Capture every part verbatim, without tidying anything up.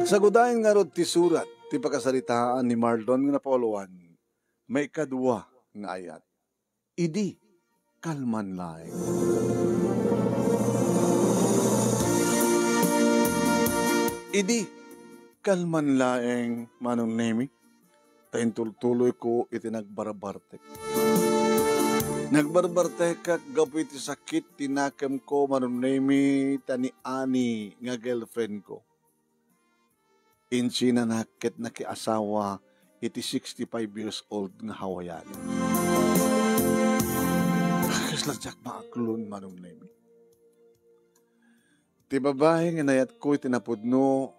Sagudayen ngarud ti surat ti pakasaritaan ni Marlon nga napauluan, maikadua nga ayat. Idi kalman laeng. Idi kalman laeng, Manong Nemi, ta intultuloyko iti nagbarbartek. Nagbarbartekak gapu iti sakit ti nakemko, Manong Nemi, ta ni Ani nga girlfriendko. Insinanak ket nakiasawa iti sixty-five years old nga Hawaiano. Kasla diak maaklon, Manong Nemi. Ti babai nga inayatko iti napudno,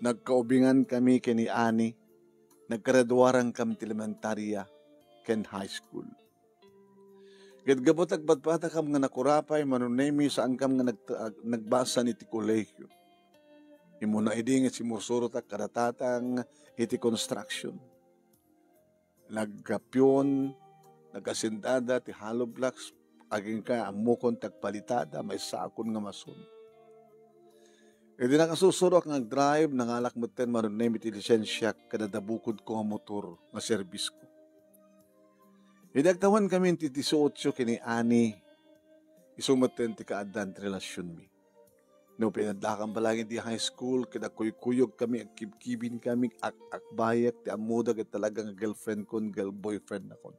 nagkaubingan kami ken ni Ani, naggraduaran kami ti elementaria ken high school. Ket gapu ta agpadpadakam nga nakurapay, Manong Nemi, saankam nga nagta-, ag-, nagbasan iti kolehiyo. Immuna idi nga simursurotak kada tatang iti construction. Naggapion, nagasendada ti hollow blocks, agingga ammokon ti agpalitada, maysakon nga mason. Idi nakasursurok nga agdrive, nangalak metten, Manong Nemi, ti lisensiak ken adda bukodko nga motor nga serbisko. Idi agtawen kami iti dieciocho ken ni Ani, isu metten ti kaaddan ti relasionmi. No pinaddakam pa laeng idi high school, ket agkuykuyog kami, agkibkibin kami, ak-, akbayek ti ammoda ket talaga nga girlfriend kon, girl boyfriend nakon.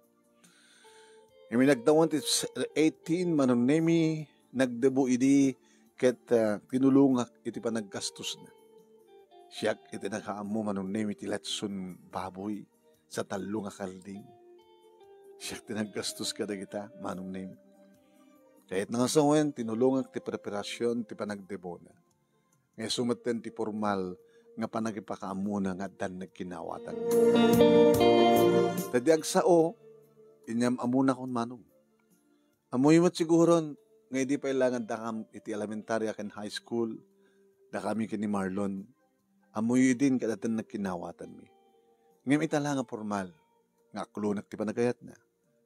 Iminagtawan ti s-, eighteen, Manong Nemi, nagdebo idi ket, ah, tinulongak iti panaggastosna. Siak iti nakaammo, Manong Nemi, ti letson baboy sa tallo nga kalding. Siak ti naggastos kadagita, Manong Nemi. Kayatna nga sawen, tinulongak ti preparasion ti panagdebona. Nga isu metten ti pormal nga panagipakaammona nga addan nagkinawatan. Ta idi agsao, inyam-amonakon, Manong. Ammoyo met siguron nga idi pay la nga addakam iti elementaria ken high school, dakami ken ni Marlon, ammoyo idin ket addan nagkinawatanmi. Ngem ita la nga pormal, nga aklonak ti panagayatna.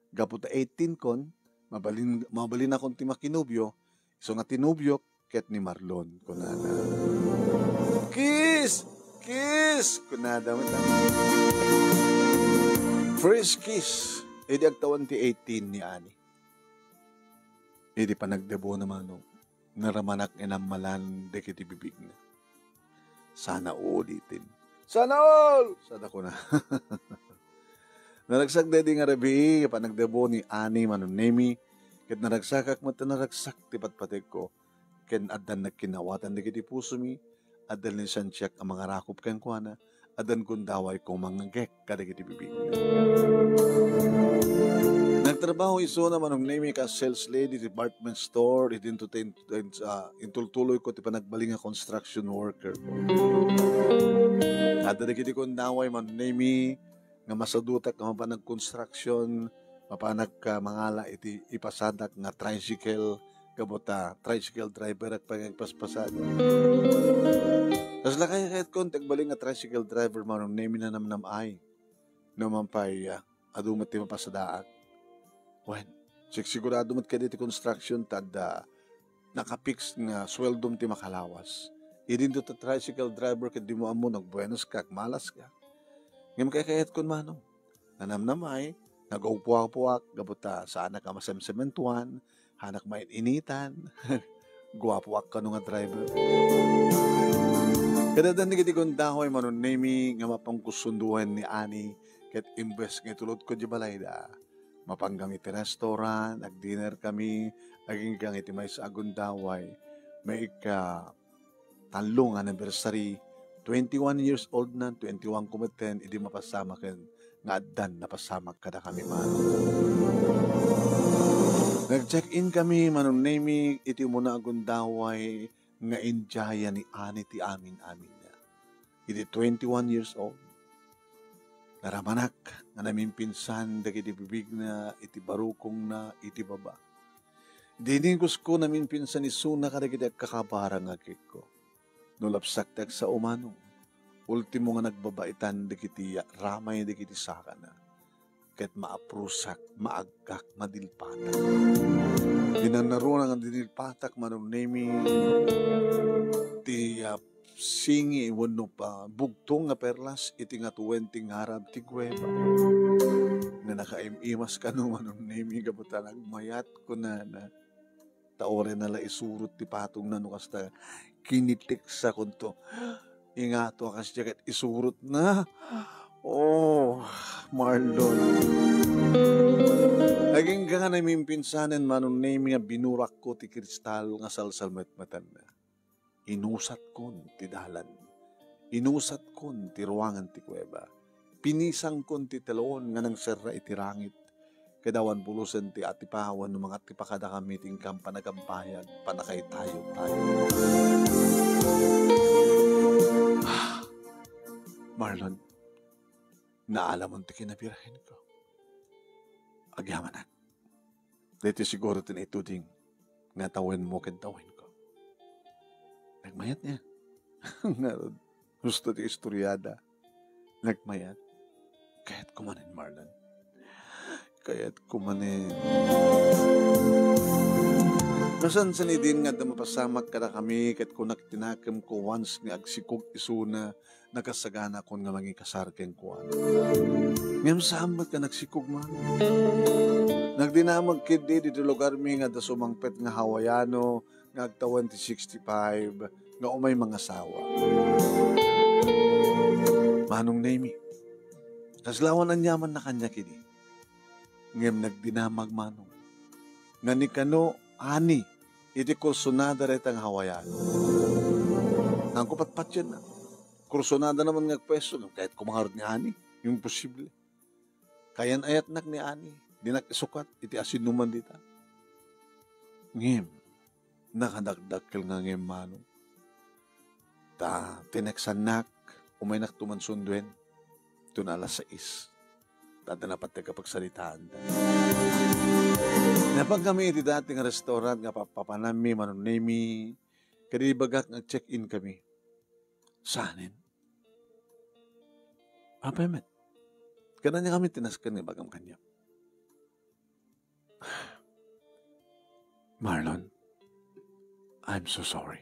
Gapu ta eighteen kon, mabalin, mabalinakon ti makinobio, isu nga ti nobiok ket ni Marlon, kunana. "Kiss! Kiss!" kunada met. First kiss, idi agtawen ti eighteen ni Ani. Idi panagdebona, Manong, naramanak nga inammalan dagiti bibigna. Sana ulitin. Sana all! Sada kuna. Naragsak daydi nga rabii nga panagdebo ni Ani, Manong Nemi, ket naragsakak met ta naragsak ti patpategko, ken addan nagkinawatan dagiti pusomi, addan lisensiak a mangarakop kenkuana, addan gundawayko mangngegek kadagiti bibig. Nagtrabaho isuna, Manong Nemi, kas sales lady, department store, idinto ta in-, in-, ah, intultuloyko ti panagbalin nga construction worker. Adda dagiti gundaway, Manong Nemi, nga masadutak nga mapan nagkonstruksyon, mapan nagka-, mangala iti ipasadak nga tricycle, gapu ta tricycle driver ak pay nga agpaspasada. Kasla kayat-kayatkon ti agbalin nga tricycle driver, Manong Nemi, nanamnam-ay. No man pay, ah, adu met ti mapasadaak. Wen, sigsigurado met kadi ti construction ta adda naka-fix nga sueldom ti makalawas. Idinto ta tricycle driver ket dimo ammo no agbuenos ka, agmalas ka. Ngem kaykayatkon, Manong, nanamnamay, naggupuapuak gapu ta saanak a masemsementoan, hanak main-initan. Guapoak kano nga driver. Kadaddan dagiti gundaway, Manong Nemi, nga mapangkusundoen ni Ani, ket imbes nga itulodko di balayda, mapanggam iti restaurant, agdinner kami, aginggang iti maysa a gundaway, maikka tallo nga anniversary, twenty-one years old na, twenty-one ko metten, idi mapasamaken nga addan napasamak kadakami, Manong. Nag-check-in kami, Manong Nemi, iti umuna a gundaway nga indiaya ni Ani ti amin-aminna. Idi twenty-one years old, naramanak nga namimpinsan dagiti bibigna iti barukongna iti baba. Dinigosko namimpinsan isuna kadagiti agkakabara nga agikko. No lapsak ti agsao, Manong, ultimo nga nagbabaitan dagiti ramay dagiti sakana, ket maaprusak, maaggak, madilpatak. Dinannaruna nga dinilpatak, Manong Nemi, ti, ah, singi wenno pa bugtong nga perlas iti ngatoen ti ngarab ti kuweba. Nga nakaim-imas kano, Manong Nemi, gapu ta nagmayat, kunana. Ta uray na la isurot ti patongna no kasta, kiniteksakonto. Ingato a kasdiay ket isurotna. Oh, Marlon. Agingga nga namimpinsanen, Manong Nemi, nga binurakko ti kristal nga salsalmetmetenna. Inusatkon ti dalan. Inusatkon ti ruangan ti kuweba. Pinisangkon ti telon nga nangserra iti rangit. Ket awan bulusen ti atipawan no mangatipa kadakami ti inkan panagabbayag, panakaytayo-tayo. Marlon, naalamon ti kinabirhenko. Agyamanak. Daytoy siguro ti naituding nga tawenmo ken tawenko. Nagmayat niya. Ngarud, husto ti istoriada. Nagmayat. Kayatko manen, Marlon. Kayatko manen. Nasansan idin nga adda mapasamak kadakami, ket kunak ti nakemko once nga agsikog isuna, nakasaganakon nga mangikasar kenkuana. Ngem saan met nga nagsikog man. Nagdinamag ketdi ditoy lugarmi nga adda sumangpet nga Hawaiano nga agtawen ti sixty-five nga umay mangasawa. Manong Nemi, kasla awan aniamanna kaniak idi. Ngem nagdinamag, Manong, nga ni kano ani iti kursonada dayta nga Hawaiano. Nangko patpatienna. Kursonada naman nga agpuesto, ngem kayatko mangarud ni ani. Imposible. Kayan-ayatnak ni ani. Dinak isukat iti asinoman dita. Ngem, nakadakdakkel nga ngem, Manong. Ta tineksannak, umaynakto man sunduen. Ito na alas sais. Ta adda napateg a pagsaritaanta. Napan kami iti dati nga restaurant nga papapananmi, Manong Nemi. Ket ibagak nga check-in kami. Saanen? Apay met. Ket ania kami ti nasken nga ibagam kaniak? Marlon, I'm so sorry.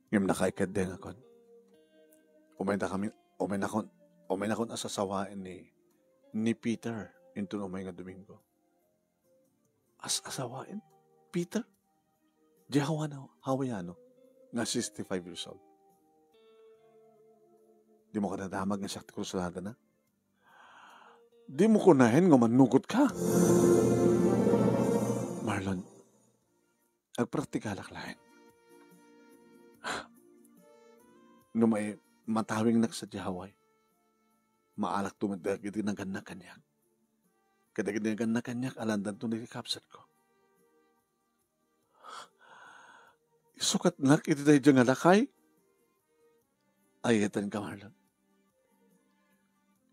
Ngem nakaikeddengakon. Umayda kami, umaynakon, umaynakon a sasawaen ni, ni Peter inton umay nga Domingo. As-asawaen? Peter? Di Hawano-, Hawaiano nga sixty-five years old. Dimo kadadamag nga siak ti kursonadana? Dimo kunaen nga mannugotka? Marlon, agpraktikalak laeng. No may matawingnak sadiay Hawaii, maalakto met dagiti nagannak kaniak. Kadagiti nagannak kaniak, alandanto dagiti kabsatko. Isukatnak iti daydiay nga lakay. Ay-ayatenka, Marlon.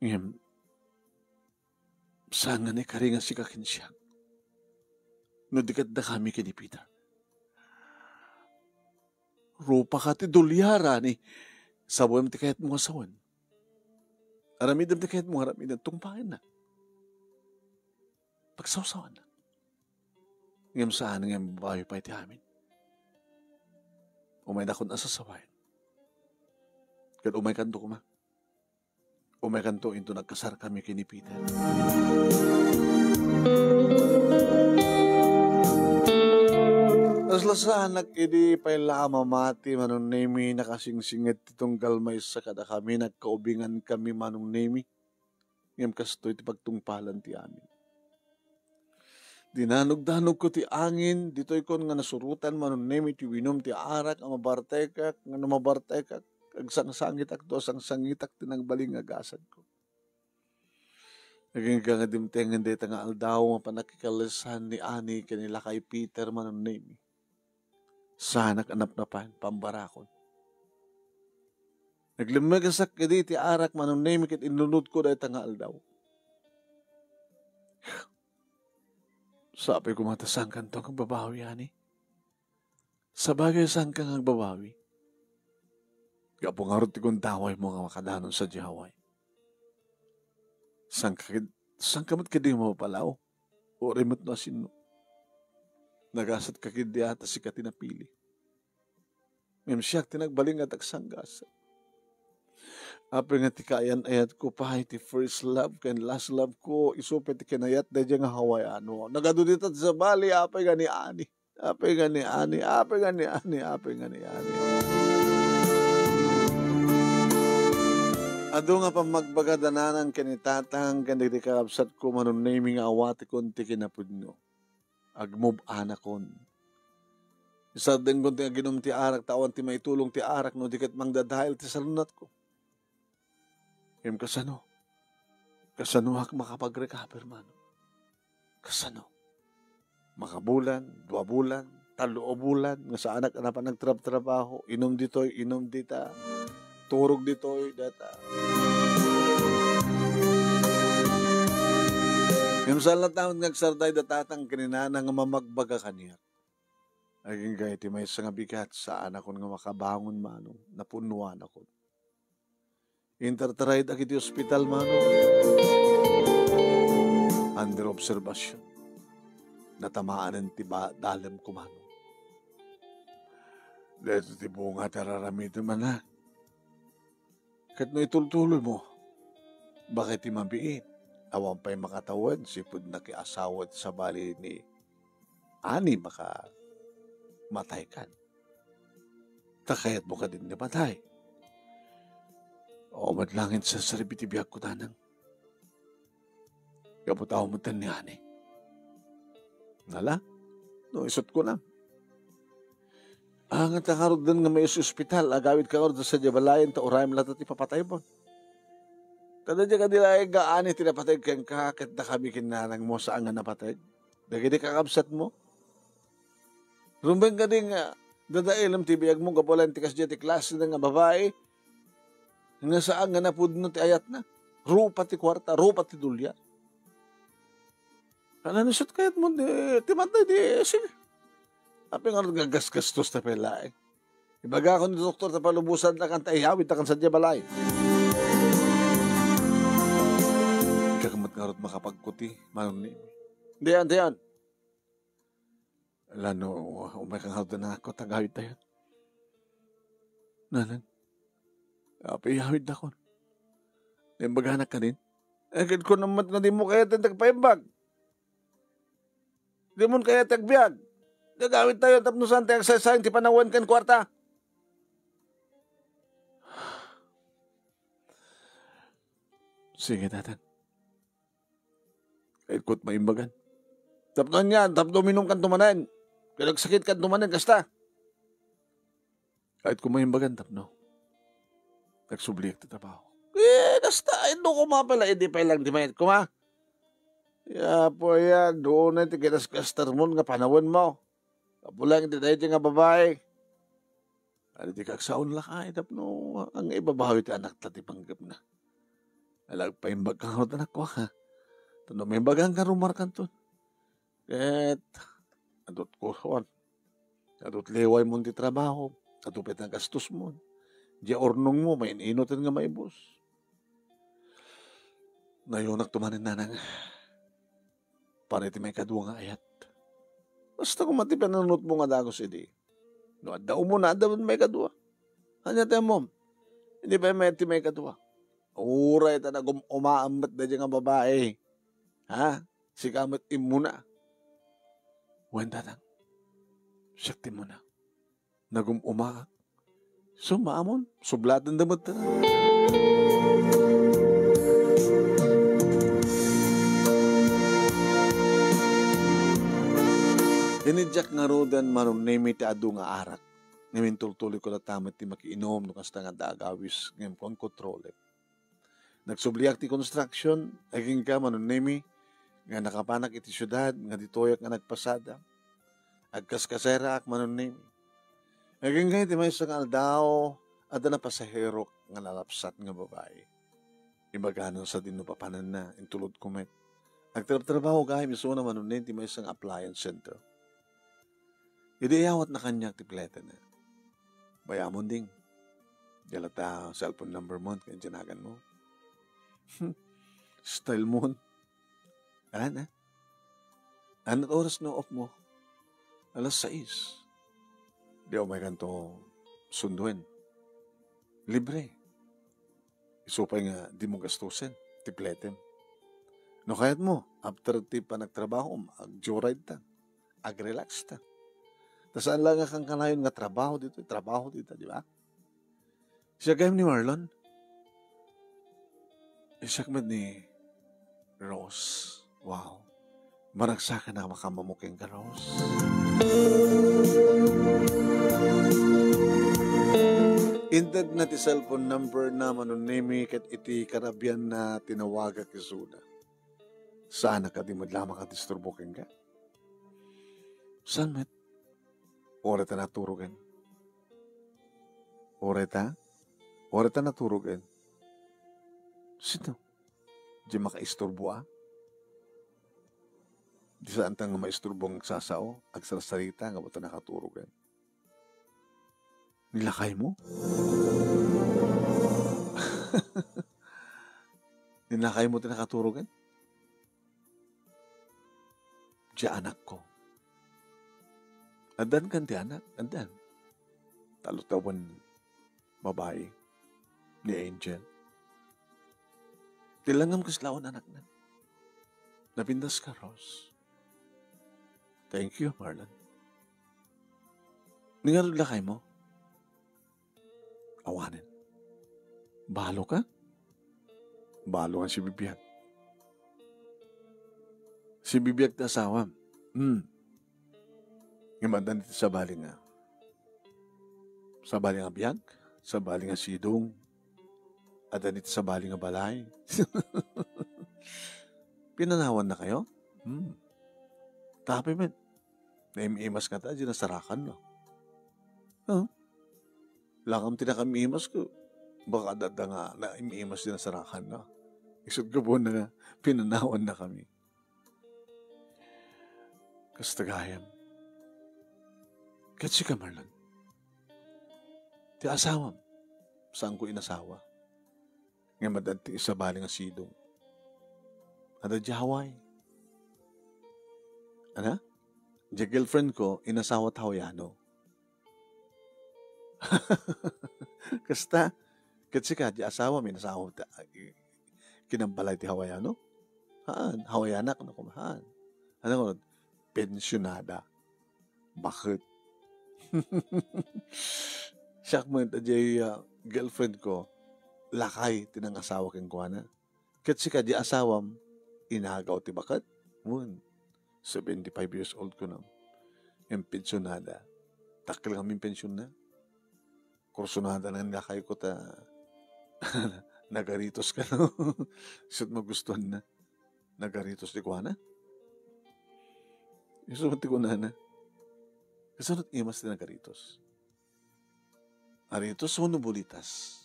Ngem, saan nga naikaringan sika ken siak? No di ket dakami ken ni Peter. Rupaka ti duliara ni sabuem ti kayatmo nga sawen. Aramidem ti kayatmo nga aramiden, tungpaenna. Pagsawsawanna. Ngem saan nga imbabawyo pay ti amin. Umaydakon a sasawaen. Ket umaykanto koma. Umaykanto inton agkasarkami ken ni Peter. Kasla saanak idi pay la a mamati, Manong Nemi, nakasingsinget ti tunggal maysa kadakami, nagkaubingankami, Manong Nemi. Ngem kastoy ti pagtungpalan ti amin. Dinanogdanogko ti angin, ditoykon nga nasurotan, Manong Nemi, ti winum ti arak a mabartekak, nga no mabartekak, agsangsangitakto a sangsangitak ti nagbalin nga gasadko. Agingga nga dimtengen dayta nga aldaw nga pannakikalesan ni Ani ken ni lakay Peter, Manong Nemi. Saanak a napnapan, pambarakon. Naglemmegasak idi ti arak, Manong Nemi, ket inlunodko dayta nga aldaw. Sapay koma ta saankanto nga agbabawi, Ani. Sabagay, saanka nga agbabawi. Gapu ngarud ti gundawaymo nga makadanon sadiay Hawaii. Saanka ket, saanka met ket di mapapalaw? Uray met no asino. Nagasatka ket di ata sika ti napili. Ngem siak ti nagbalin nga tagsanggasan. Apay nga ti kaayan-ayatko pay, ti first love ken last love ko, isu pay ti kinayat daydiay nga Hawaiano. Nagadu dita ti sabali, apay nga ni Ani. Apay nga ni Ani, apay nga ni Ani, apay nga ni Ani. Adu nga pammagbaga da nanang ken ni tatang ken dagiti kakabsatko, Manong Nemy, nga awatekon ti kinapudno. Agmub-anakon. Isardengkon ti aginum ti arak, ta awan ti maitulong ti arak no di ket mangdadael ti salunatko. Ngem kasano? Kasanoak makapag-recover, Manong? Kasano? Makabulan, dua bulan, tallo a bulan, nga saanak a napan nagtrabtrabaho, inum ditoy, inum dita, turog ditoy, data. Ngem saan latta met nga agsardeng tatang ken ni nanang nga mamagbaga kaniak. Agingga iti maysa nga bigat, saanakon nga makabangon, Manong, napunnuanakon. Intartaraydagak iti ospital, Manong. Under observation. Natamaanen ti ba-, dalemko, Manong. Daytoy ti bunga ti ar-aramidem, anak. Ket no itultuloymo, baka iti mabiit, awan pay makatawen, sipud nakiasawa ti sabali ni Ani, baka mataykan. Ta kayatmo kadin ni patay. O, met langit sa saribiti biagko, tanang. Gapu ta awan met ni Ani. Nala, no isut ko na. Anganta ngarud den nga maius-ospital, agawidka ngarud sadiay balayen ta urayem latta ti papataymon. Ta daydiay kadi laeng nga Ani ti napateg kenka, ket dakami ken nanangmo saan nga napateg. Dagiti kakabsatmo. Rumbeng kadi nga dadaelem ti biagmo gapu laeng ti kasdiay ti klase nga babai nga saan nga napudno ti ayatna. Rupa ti kuarta, rupa ti dolyar. Haan, no isut kayatmo, di, ti matay, di, sige. Apay ngarud nga gasgastos ta pay laeng? Ibagakon ti doktor ta palubosannakan ta iyawidtakan sadiay balay. Diak met ngarud makapagkuti, Manong Nemy. Diyan, diyan. Ala no, umayka ngarud, anakko, ta agawidtayon. Nanang, apay iyawidtakon? Imbaganak kadin? Eh, ket kunam met nga dimo kayaten ti agpaimbag. Dimon kayat ti agbiag. Agawidtayo tapno saan ti agsaysayang ti panawen ken kuarta. Sige, tatang. Kayatko met maimbagan. Tapno anian, tapno uminumkanto manen. Ken agsakitkanto manen, kasta. Kayatko maimbagan tapno agsubliak ti trabaho. Eh, kasta, adu koma pay la, idi pay lang ti mayat koma. Ya, Apo, ya, dunay ti kinaskastarmon nga panawenmo. Gapu laeng iti daytoy nga babai. Adi ti kaksaon lakay tapno ania ibabawi ti anakta ti panggepna. Ala, agpaimbagka ngarud, anakko, ha? Tapno maimbaganka, rumarkanton. Ket, adut kuron. Adut liwaymon ti trabaho. Adu pay ti nagastosmon. Diay urnongmo, main-inoten nga maibus. Nayonakto manen, nanang. Para iti maikadua nga ayat. Basta koma ti pananutmo nga dagus idi. No adda umuna, adda met maikadua. Ania ti ammom? Idi pay mayat ti maikadua. Uray ta nagum-umaam met daydiay nga babai. Ha? Sika met immuna. Wen, tatang. Siak ti immuna. Nagum-umaak. Sumamon, sublaten da met. Inidiak ngaruden, Manong Nemy, ti adu nga arak. Ngem intultuloyko latta met ti makiinum no kasta nga adda agawis, ngem kuanko, trolek. Nagsubliak ti construction, agingga, Manong Nemy, nga nakapanak iti siudad, nga ditoyak nga nagpasada. Agkaskaseraak, Manong Nemy. Agingga iti maysa nga aldaw, adda napasaherok nga nalapsat nga babai. Ibagana no sadino papananna, intulodko met. Agtrabtrabaho gayam isuna, Manong Nemy, ti maysa nga appliance center. Idi iyawatna kaniak ti pletaenna. Bay-amon, Ding. Diay latta cellphone number mo ken ti naganmo. Style mo. Alan, ah? Anat oras no off mo? Alas sais. Di umaykanto. sunduen. Libre. Isu pay nga dimo gastusen ti flightem. No kayatmo, after ti panagtrabahom, ag-joyride ta, ag-relax ta. Ta saan la nga kankanayon nga trabaho ditoy, trabaho dita, di ba? Siya gayam ni Marlon. Siak met ni Rose. Wow. Maragsakan a makamammo kenka, Rose. Intedna ti cellphone number na Manong Nemi ket iti karabianna tinawagak isuna. Saan a kadi met la makadisturbo kenka? Saan met? Uray ta naturogen. Uray ta? Uray ta naturogen. Sino? Di makaisturbo, a? Di saan ta nga maisturbo nga agsasao, agsarsarita, nga bato nakaturogen. Ni lakaymo? Ni lakaymo ti nakaturogen? Diay anakko. Addan kan ti anak? Addan. Talutawen babai ni Angel. Ti langngam, kasla awan anakna. Napintas ka, Rose. Thank you, Marlon. Ni ngarud lakaymo? Awanen. Balo ka? Balo nga sibibiag. Sibibiag ti asawam. Hmm. Ngem addan iti sabali nga, sabali nga biag, sabali nga sidong, addan iti sabali nga balay. Pinanawanna kayo? Hmm. Tapay met. Naim-imas ngata, di nasarakan, no? Huh? Lakam ti nakaim-imas ko. Baka adda nga naim-imas di nasarakan, no? Isut' gabon na nga, pinanawanna kami. Kasta gayam. Ket sika, Marlon. Ti asawam, saan ko inasawa. Ngem adda ti sabali nga sidong. Adda diay Hawaii. Ana? Diay girlfriend ko, inasawa ti Hawaiano. Kasta, ket sika, diay asawam, inasawa ti, kinambalay ti Hawaiano? Haan, Hawaiana, kunak, haan. Ano ko, pensionada. Baket. Siak met, diay, ah, girlfriend ko, lakay ti nangasawa kenkuana. Ket sika, diay asawam, inagaw ti baket? Wen, seventy-five years old ko na. Ngem pensionada. Dakkel ngamin pensionna. Kursunada nga ni lakay ko ta nagaritos kano. Isut' magustuanna. Nagaritos ti kuana. Isut' ti kunana. Kasano ti imas ti nagaritos? Aritos wenno bulitas?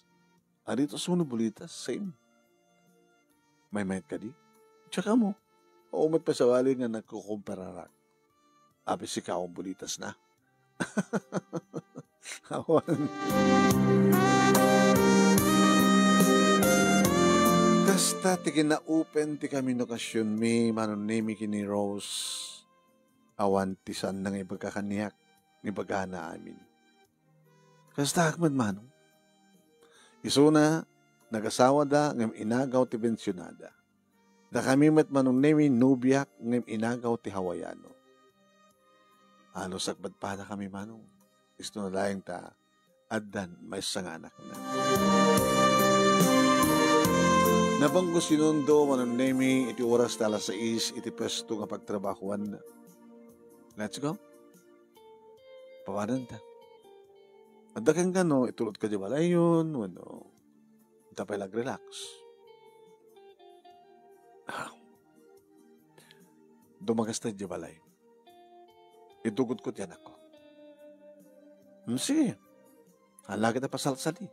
Aritos wenno bulitas? Same. Maymayat kadi? Tsaka mo. Oo, met pasawali nga nagkukumpararak. Apay sika, awan bulitas na. Awan. Kasta ti kinaopen ti communication mi, Manong Nemi ken ni Rose. Awan ti saan nga ibaga kaniak, ibagana amin. Kasta met, Manong. Isuna, nagasawada ngem inagaw ti pensionada. Dakami met, Manong Nemi, nobiak ngem inagaw ti Hawaiano. Alusak padpadakami, Manong. Isuna laeng ta addan maysa nga anakna. Nabanggos Inundo, Manong Nemi, iti oras ta alas sais iti puesto nga pagtrabahoanna. Let's go. Pawanan ta. Adda kenka no itulod ka di balayon, wenno tapay lag-relax. Ah. Dumagas ta di balay. Itugod ko ti anakko. Hmm, sige. Hala ket a pasalsali.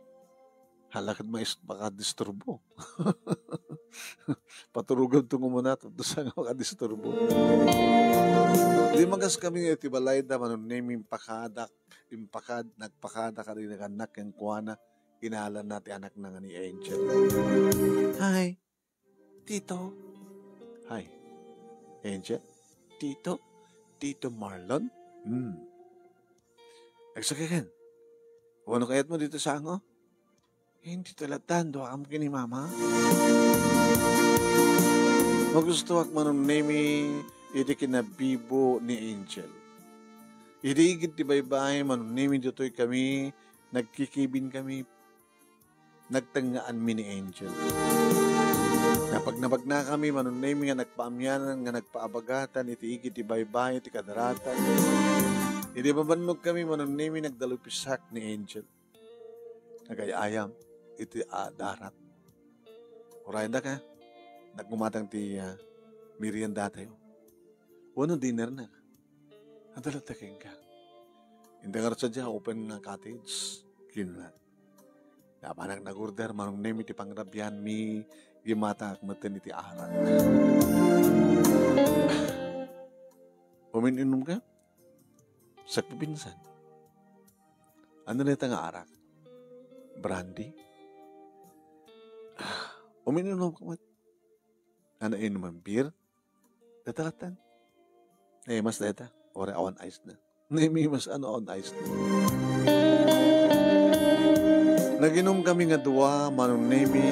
Hala ket mais-, makadisturbo. Paturugan to nga umuna, tapno saan nga makadisturbo. Dimagas kami iti balay da, Manong Nemi, impakadak, impakad, nagpakada kadi naganak kenkuana, inalanna ti anakna nga ni Angel. Hi, Tito. Hi, Angel. Tito? Tito Marlon? Hmm. Agsakiten. Wenno kayatmo ditoy sango? Ken ditoy lattan, duakam ken ni Mama. Magustoak manunemi iti kinabibo ni Angel. Iti igid ti baybay, manunemi ditoy kami, nagkikibinkami, nagtengngaanmi ni Angel. Napagnabagnakami, manunemi nga nagpaamianan, nga nagpaabagatan iti igid ti baybay ti kadaratan. Idi mabannogkami, manunemi nagdalupisak ni Angel. Nagay-ayam iti, ah, darat. Uray daka, nagkumatang ti, ah, meriendatayo. Wenno dinner na. Adda latta kenka. Inda ngarud sadiay, open nga cottage. Kinuna. Napanak nag-order, manunemi ti pangrabianmi, gimmatangak metten iti arak. Umin-inom ka? Sakbabinsan. Ania dayta nga arak? Brandy? Ah, umin-inom ka met. Ania, inuman beer? Dayta lattan. Eh, mas dayta. Uray awan ice na. Naimas, ano, awan ice na. Naginom kami nga dua, manunemi.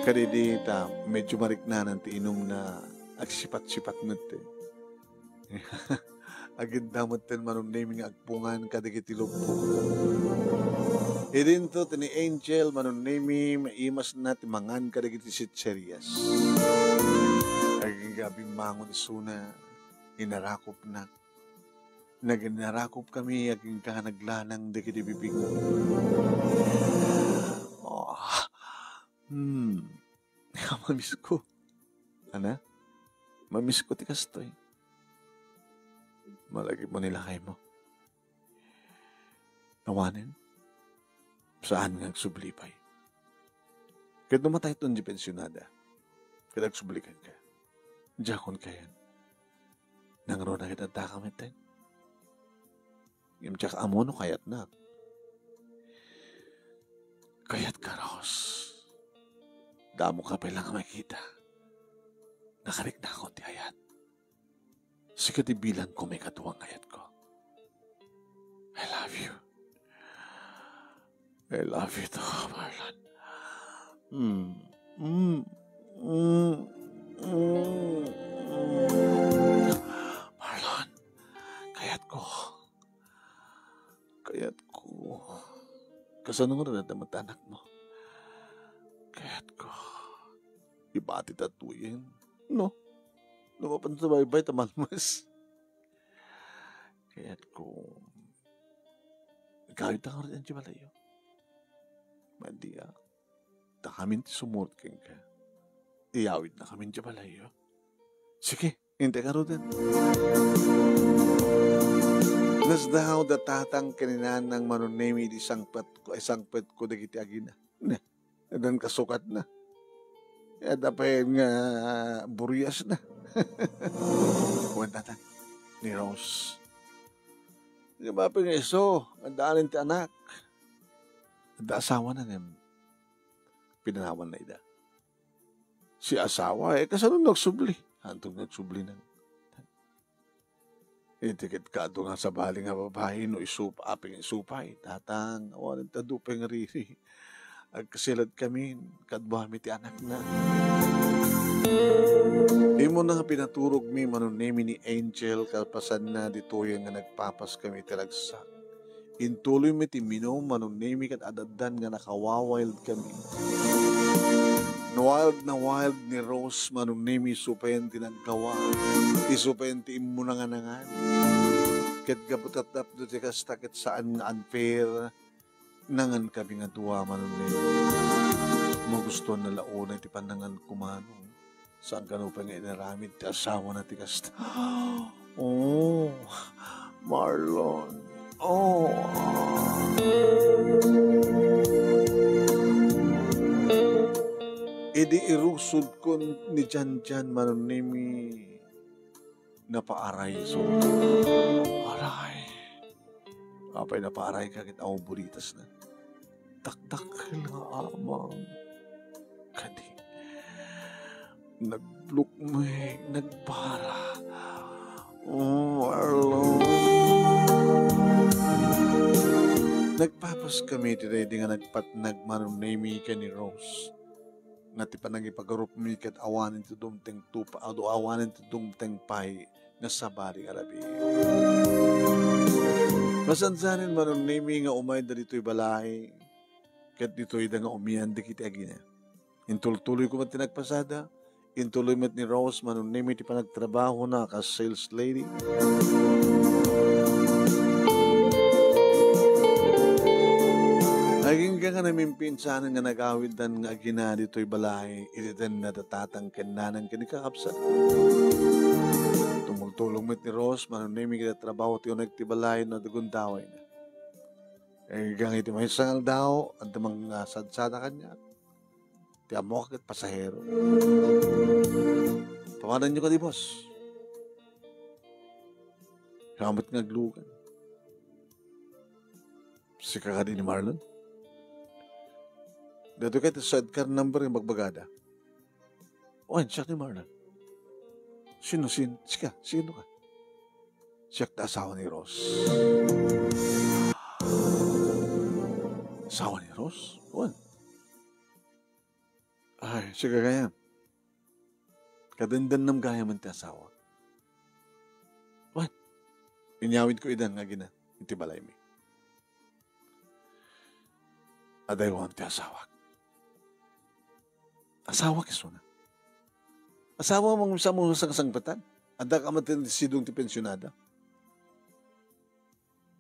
Kadidi ta, medyo mariknanan ti inumna, agsipat-sipat metten. Agidda metten manunemi nga agpungan kadagiti lubbo. Idinto ti ni Angel manunemi, maimasna ti mangan kadagiti sitserias. Agingga bimmangon isuna, inarakopna. Naginarakop kami, agingga naglanang dagiti bibig. Oh. Hmm. Mamisko. Ana? Mamisko ti kastoy. Malagipmo ni lakaymo. Awanen, saan nga agsubli pay. Ket no matayton di pensionada, ket agsubli kenka. Diakon kayan. Nangruna ket adda ka metten. Ngem diak ammo no kayatnak. Kayatka, Rose. Damo ka pay la nga makita. Nakariknakon ti ayat. Sika ti bilang ko maikadua nga ayatko. I love you. I love you too, Marlon. Mm. Mm. Mm. Mm. Marlon, kayatko. Kayatko. Kasano nga adda met anakmo? Kayatko. Ibati ta tuyen. No? No, mapan sa baybay ta malmas. Kayatko. Ikawit ta ngarud idiay balayyo. Madi a. Ta kamin ti sumurot kenka. Iyawidna kamin idiay balayyo. Sige, intay ngaruden. Nasdaaw da tatang ken ni nanang manunemi idi sangpetko, ay, sangpetko dagiti agina. Ne, addan kasukatna. Adda pay nga buriasna. Kuan tatang ni Rose. Di ba, apay nga isu, addaan ti anak. Adda asawana ngem pinanawanna ida. Si asawa, eh, kasano nagsubli? Hantod nagsubli na. Iti ket kaadu nga sabali nga babai, no isu, apay nga isu pay, tatang, awanen ta adu pay nga riri. Agkasiladkamin, kaduami ti anakna. Immuna nga pinaturogmi manunemi ni Angel, kalpasanna ditoyen nga nagpapaskami iti ragsak. Intuloymi ti minum manunemi ket adaddan nga nakawa-wild kami. Wild na wild ni Rose manunemi isu payen ti naggawa, isu payen ti immuna nga nangan. Ket gapu ta tapno ti kasta ket saan nga unfair, nangan kami nga dua manunemi. Magustuanna la unay ti pannanganko manong. Saan kano pay nga inaramid ti asawana ti kasta? Oh, Marlon. Oh. Idi irusodkon ni Janjan manunemi, napaaray isu. Aray. Apay napaarayka ket aw buritasna. Dakdakkel nga amang. Kadi, naglukmeng, nagbara. Oh, Marlon. Nagpapas kami ti daydi nga nagpatnag Manong Nemi ken ni Rose, nga ti panangipagarupmi ket awanen ti dumteng tupa, adu awanen ti dumteng pay nga sabali nga rabii. Masansanen Manong Nemi nga umayda ditoy balay, ket ditoyda nga umian dagiti agina. Intultuloy koma ti nagpasada, intuloy met ni Rose Manong Nemi ti panagtrabahona kas sales lady. Agingga nga namimpinsanen nga nagawiddan nga agina ditoy balay iti tengnada tatang ken nanang ken ni kakabsat. Tumultulong met ni Rose Manong Nemi iti trabaho ti uneg ti balay no adda gundawayna. Agingga iti maysa nga aldaw, adda mangsadsada kaniak. Ti ammoak ket pasahero. Tawadanyo kadi, boss. Siak met nga aglugan. Sika kadi ni Marlon? Daytoy ket ti sidecar number nga bagbagada. Wen, siak ni Marlon. Sino, sin-, sika? Sino ka? Siak ti asawa ni Rose. Asawa ni Rose? Wen. Ay, sika gayam. Kadendennam gayam ti asawa. Wen, inyawidko idan nga agina iti balaymi. Adaywan ti asawak. Asawak isuna. Asawa, mangsa mo sangsangpetan. Adda ka man ti sidong ti pensionada.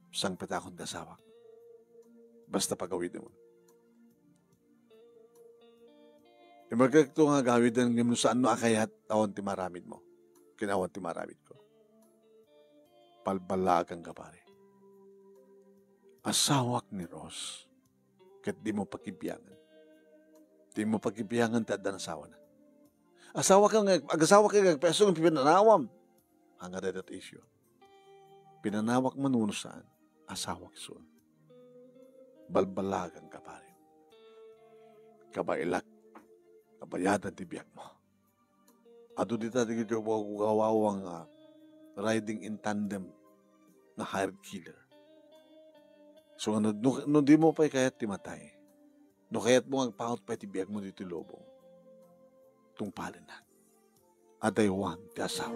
Sangpetakon ti asawak. Basta pagawidem. Imbagakto nga agawiden ngem no saan no a kayat, awan ti maaramidmo. Ken awan ti maaramidko. Balballaaganka, pare. Asawak ni Rose. Ket dimo pakibiangan. Dimo pakibiangan ti addan asawana. Asawak nga, agasawak nga agpeso nga pinanawam. Ania dayta ti issue. Pinanawak man wenno saan, asawak isun. Balballaaganka, pare. Kabaelak, kabayadan ti biagmo. Adu dita dagiti ugawawa nga riding in tandem nga hired killer. So, no, no, no dimo pay kayat ti matay, no kayatmo nga agpaut pay ti biagmo ditoy lubong, tungpalennak. Adaywan ti asawa.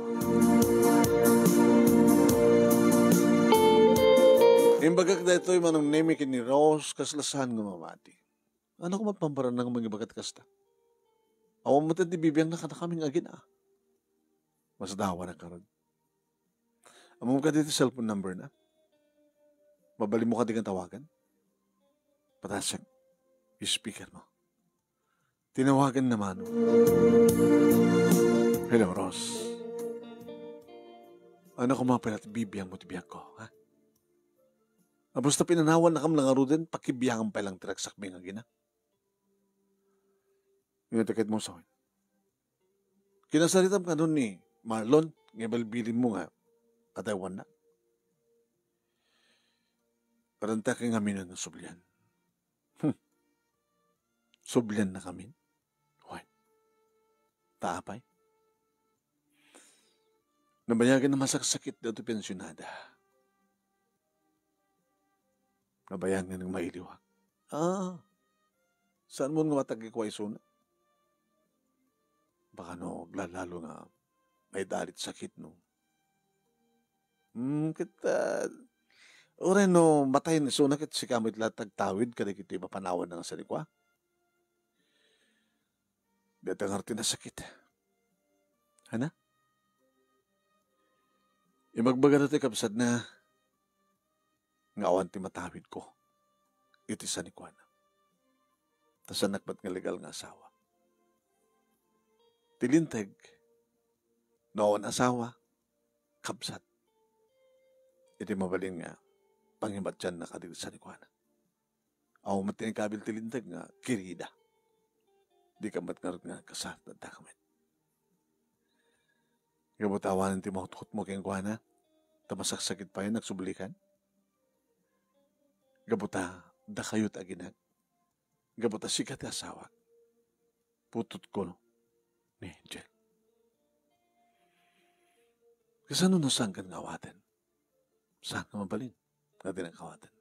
Imbagak daytoy Manong Nemi ken ni Rose, kasla saan nga mamati. Ania koma ti pamparana nga mangibaga ti kasta? Awan met ti bibiangna kadakami nga agina. Masdawanak ngarud. Ammom kadi ti cellphone number na? Mabalinmo kadi nga tawagan? Pataasek. I-speaker mo. Tinawagan na Manong. Hello, Rose. Ania koma pay ti bibiangmo ti biagko, ha? A, basta pinanawannakam la ngaruden, pakibiangam pay lang ti ragsakmi nga agina. Nga ti ket mo, sawen. Kinasaritam kano ni Marlon, nga ibilbilinmo nga adaywanna. Parang ta kay ngamin nga sublian. Hmm. Subliannakamin? Wen. Ta apay? Nabayagan a masaksakit daytoy pensionada. Nabayagan nga mailiwak. Ah, saan mo nga matagikuwa isuna? Baka no, aglalalo nga maidalin ti sakit, no? Hmm, ket, ah, uray no matay ni isuna ket sika met la ti agtawid kadagiti mapanawanna nga sanikua. Dayta ngarud ti nasakit. Ania? Imbagbaga daytoy kabsatna nga awan ti matawidko iti sanikuana. Ta saanak met nga legal nga asawa. Ti linteg, no awan asawa, kabsat. Iti mabalin nga pangimatianna kadagiti sanikuana. Awan met ti inkabil ti linteg nga kirida. Dika met ngarud nga agkasar, adda ka met. Gapu ta awanen ti mahuthotmo kenkuana, ta masaksakit pay nga agsublikan. Gapu ta dakayo ti aginak. Gapu ta sika ti asawak. Putotko ni Angel. Kasano no saankan nga awaten? Saan nga mabalin nga dinak awaten?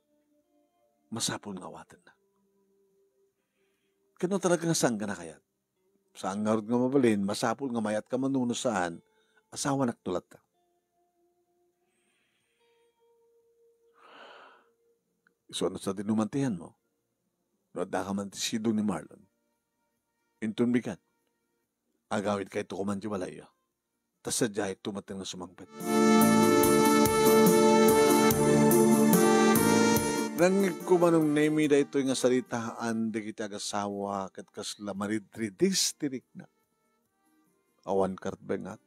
masapul nga awatenna. Ket no talaga nga saan ka nakayat, saan ngarud nga mabalin, masapul nga mayatka mano no saan, asawanak no latta. Isu no sa dinumantihan mo, no adda ka man ti sidong ni Marlon. Inton bigat, agawid kayto koman ti balayyo. Ta sadiay tumaten nga sumangpet. Nangngegko Manong Nemi daytoy nga saritaan dagiti agasawa ket kasla maridridis ti rikna. Awan karbengak.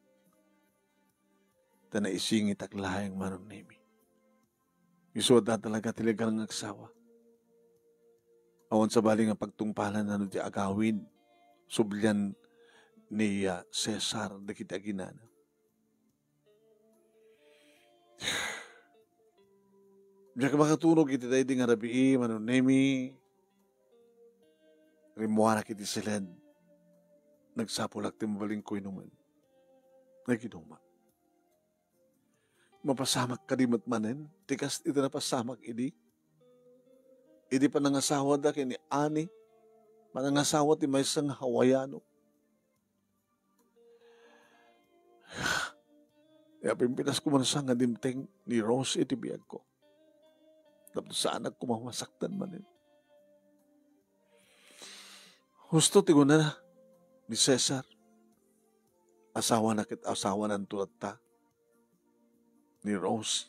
Ta naisingitak laeng Manong Nemi. Isu adda talaga ti legal nga agsawa. Awan sabali nga pagtungpalan no ti agawid, sublian ni, ah, Cesar dagiti aginana. Diak makatunog iti daydi nga rabii, Manong Nemi. Rimmuarak iti siled. Nagsapulak ti mabalin ko inumen. Naginuma. Mapasamak kadi met manen ti kas iti napasamak idi? Idi panangasawada ken ni Annie, panangasawa ti maysa nga Hawaiano. Apay, pinasko man sa nga dimteng ni Rose iti biagko. Tapno saanak koma masaktan manen. Husto ti kunana ni Cesar. Asawana ket asawananto latta ni Rose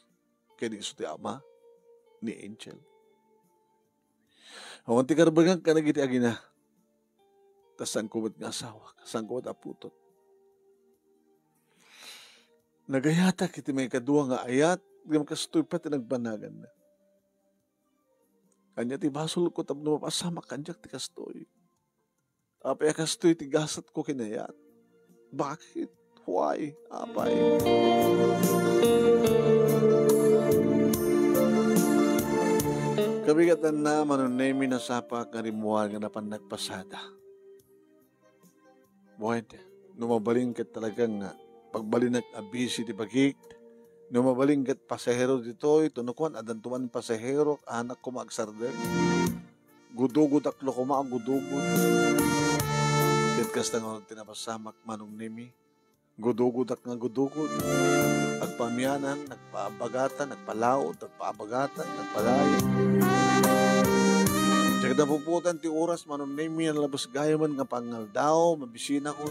ken isu ti ama ni Angel. Awan ti karbengak kadagiti agina. Ta saanko met nga asawa, saanko met a putot. Nagayatak iti maikadua nga ayat, ngem kastoy pay ti nagbanaganna. Ania ti basolko tapno mapasamak kaniak ti kastoy? Apay a kastoy ti gasatko ken ayat? Bakit? Why? Apay? Kabigatanna, Manong Nemi, nasapak nga rimmuar nga napan nagpasada. Wen, no mabalin ket talaga nga pagbalinak a busy ti bagik, no mabalin ket pasahero ditoy, to no kuan, addanto man pasahero, anak koma agsardeng. Gudugodak la koma a gudugod. Ket kasta nga ti napasamak, Manong Nemi. Gudugodak nga gudugod. Agpamianan, nagpaabagatan, nagpalaod, nagpaabagatan, nagpalaod. Diak napupuotan ti oras, Manong Nemi, nalabes gayamen nga pangaldaw, mabisinakon.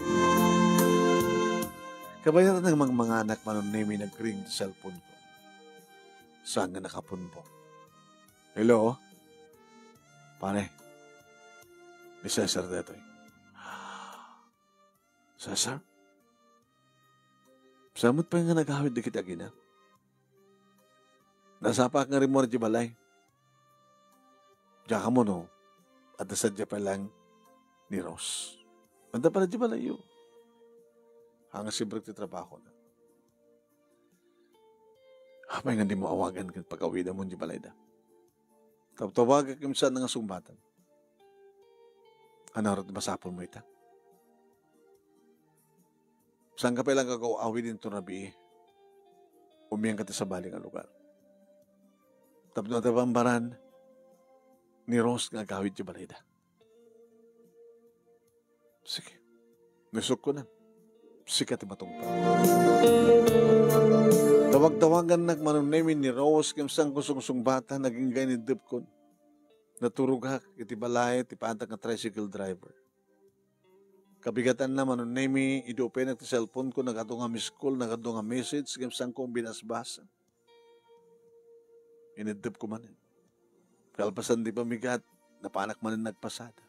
Kabayatan nga mangmanganak, Manong Nemi, nagring ti cellphone ko. Saan nga nakapunbo? Hello? Pare, ni Cesar daytoy. Cesar? Saan met pay nga nagawid dagiti agina? Nasapak nga rimmuar iti balay. Diak ammo no adda sadiay pay laeng ni Rose. Adda pay la iti balayyo. Haan nga sibrek ti trabahona. Apay nga dimo awagan ken pag-awidamon iti balayda? Tawtawagak ngem saan nga sungbatan. Ania ngarud ti masapulmo ita? Saanka pay laeng nga agaw-awid inton rabii? Umianka ti sabali nga lugar. Tapno adda bambaran ni Rose nga agawid iti balayda. Sige. Nusukko na. Sika ti matungpal. Tawagtawagannak, Manong Nemi, ni Rose, ngem saanko sungsungbatan, agingga iniddepkon. Naturogak iti balay ti patak nga tricycle driver. Kabigatanna, Manong Nemi, idi upaynak ti cellphone ko, nagadu nga miss call, nagadu nga message, ngem saanko binasbasa. Iniddepko manen. Kalpasan ti pamigat, napanak manen nagpasada.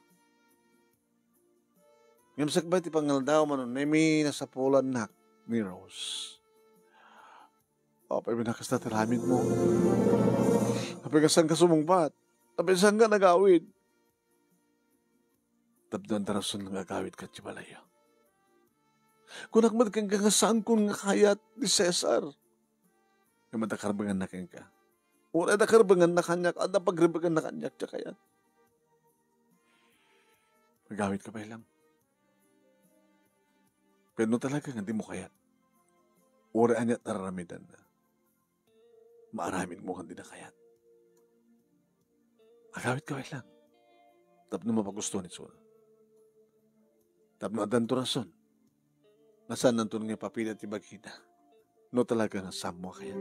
Ngem sakbay ti pangaldaw, Manong Nemi, nasapulannak ni Rose. Apay nga kasta ti aramidmo? Apay nga saanka sumungbat? Apay saanka nagawid? Tapno adda rason nga agawidka iti balayyo. Kunak met kenka nga saankon nga kayat ni Cesar. Ngem adda karbenganna kenka. Uray adda karbenganna kaniak, adda pagrebeganna kaniak, diak kayat. Agawidka pay lang. Ket no talaga nga dimo kayat, uray ania ti araramidanna, maaramidmo nga dina kayat. Agawidkaway lang. Tapno mapagusto ni Suna. Tapno addanto rason nga saannanto nga ipapili ti bagina no talaga nga saanmo a kayat.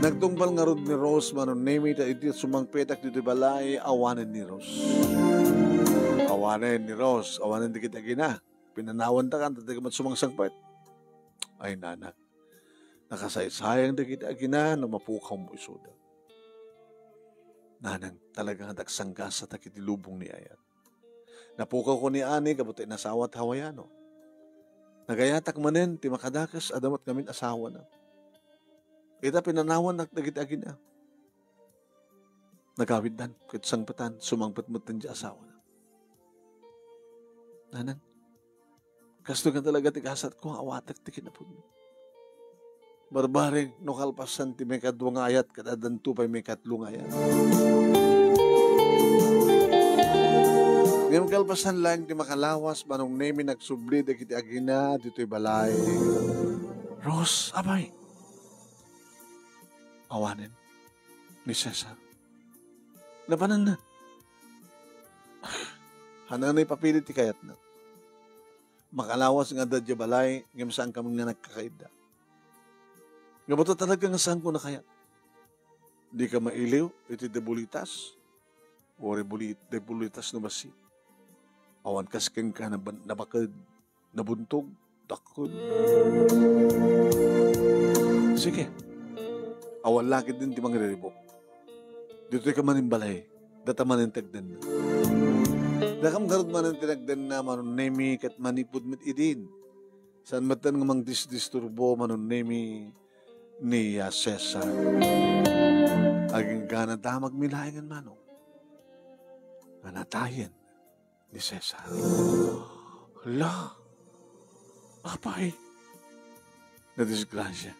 Nagtungpal ngarud ni Rose, Manong Nemi, ta idi sumangpetak ditoy balay, awanen ni Rose. Awanen ni Rose, awanen dagiti agina. Pinanawanta kan, ta dagiti met sumangsangpet. Ay, nanak, nakasaysayang dagiti agina no mapukawmo isuda. Nanang, talaga nga dagsanggasat dagiti lubong ni ayat. Napukawko ni Ani gapu ta inasawa ti Hawaiano. Nagayatak manen ti makadakes a damo met ngamin asawana. Ita, pinanawannak dagiti agina. Nagawiddan, ket sangpetan, sumangpet met ti asawana. Nanang, kastoy nga talaga ti gasatko nga awatek ti kinapudno. Barbareng, no kalpasan ti maikadua nga ayat, ket addanto pay maikatlo nga ayat. Ngem kalpasan laeng ti makalawas, Manong Nemi, nagsubli dagiti agina ditoy balay. Rose, apay. Awanen ni Cesar. Napananna. Hanana ipapili ti kayatna. Makalawas nga adda diay balay, ngem saan ka man nga nagkakaidda. Gapu ta talaga nga saanko a kayat. Dika mailiw iti debulitas, o rebuli-, debulitas no bassit. Awan kas kenka naban-, nabaked, nabuntog, dakkel. Sige. Awan laketdin ti mangriribuk. Ditoy ka manen balay, data manen ti agdenna. Dakam garud manen ti nagdenna, Manong Nemi, ket manipud met idin. Saan metten nga mangdisdisturbo, Manong Nemi, ni, ah, Cesar. Agingga nadamagmi laengen, Manong, nga natayen ni Cesar. Hala, apay, nadisgrasia.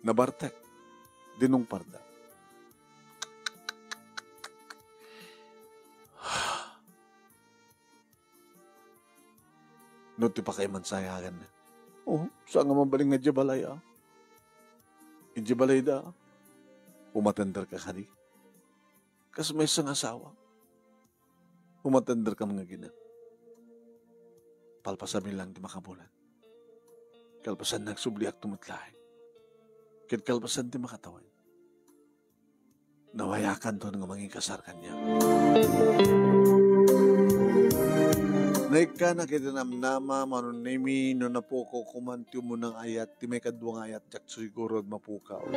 Nabartek, dinungparda. No ti pakaimansayaganna. Oh, saan nga mabalin nga diay balay, ah? Idiay balayda, umatenderka kadi. Kas maysa nga asawa, umatenderka nga agina. Palpasanmi lang ti makabulan. Kalpasanna, agsubliakto met laeng. Ket kalpasan ti makatawen, nawayakanton nga mangikasar kaniak. Naikkanak iti namnama, Manong Nemi, no napukaw koma ti umuna nga ayat, ti maikadua nga ayat, diak siguro mapukaw.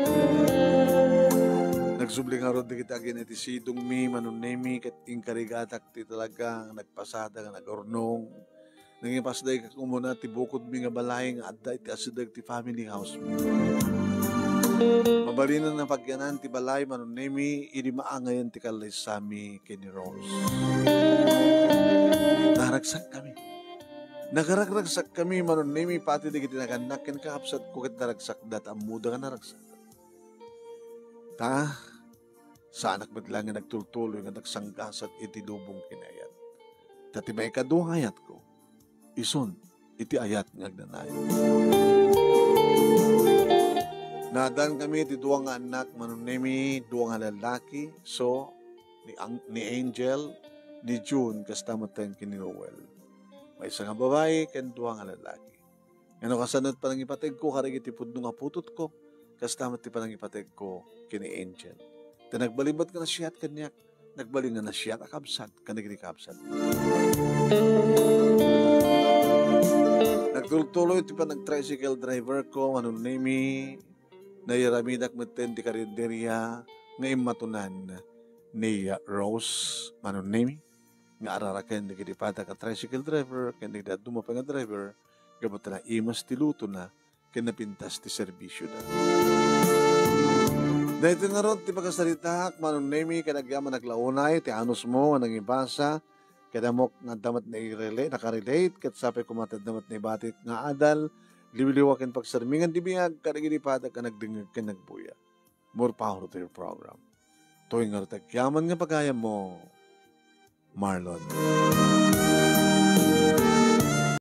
Nagsubli ngarud dagiti agina iti sidongmi, Manong Nemi, ket inkarigatak ti talaga nga nagpasada nga nagurnong. Nangipasdayka umuna ti bukodmi nga balay nga adda iti asideg ti family house mi. Mabalinen a pagyanan ti balay, Manong Nemi, idi maangayen ti kallaysami ken ni Rose. Naragsakkami. Nakaragsakkami, Manong Nemi, pati dagiti nagannak ken kakabsatko ket naragsakda ta ammoda nga naragsak. Ta, saanak met laeng nga nagtultuloy nga nagsanggasat iti lubong ken ayat. Ta ti maikadua nga ayatko, isun iti ayat nga agnanayon. Naaddankami ti dua nga annak, Manong Nemi, dua nga lallaki, so, ni Ang-, ni Angel, ni June, kasta met ken ni Noel. Maysa nga babai ken dua nga lallaki. Ngem no kasano ti panangipategko kadagiti pudno nga putotko, kasta met ti panangipategko ken ni Angel. Ta nagbalin met nga nasayaat kaniak, nagbalin nga nasayaat a kabsat kadagiti kabsat. Nagtultuloy ti panag-tricycle driver ko, Manong Nemi, nairamidak metten ti karinderya nga immatonan ni Rose, Manong Nemi, nga araraken dagiti padak a tricycle driver ken dagiti dadduma pay nga driver gapu ta naimas ti lutona ken napintas ti serbisioda. Daytoy ngarud ti pakasaritaak, Manong Nemi, ket agyamanak la unay ti anusmo nga nangibasa, ket ammok nga adda met nairele-, nakarelate, ket sapay koma ti adda met naibatik nga adal, liwliwa ken pagsarmingan ti biag kadagiti padak a nagdengngeg ken nagbuya. More power to your program. Toy ngarud ti agyaman nga pagayammo, Marlon.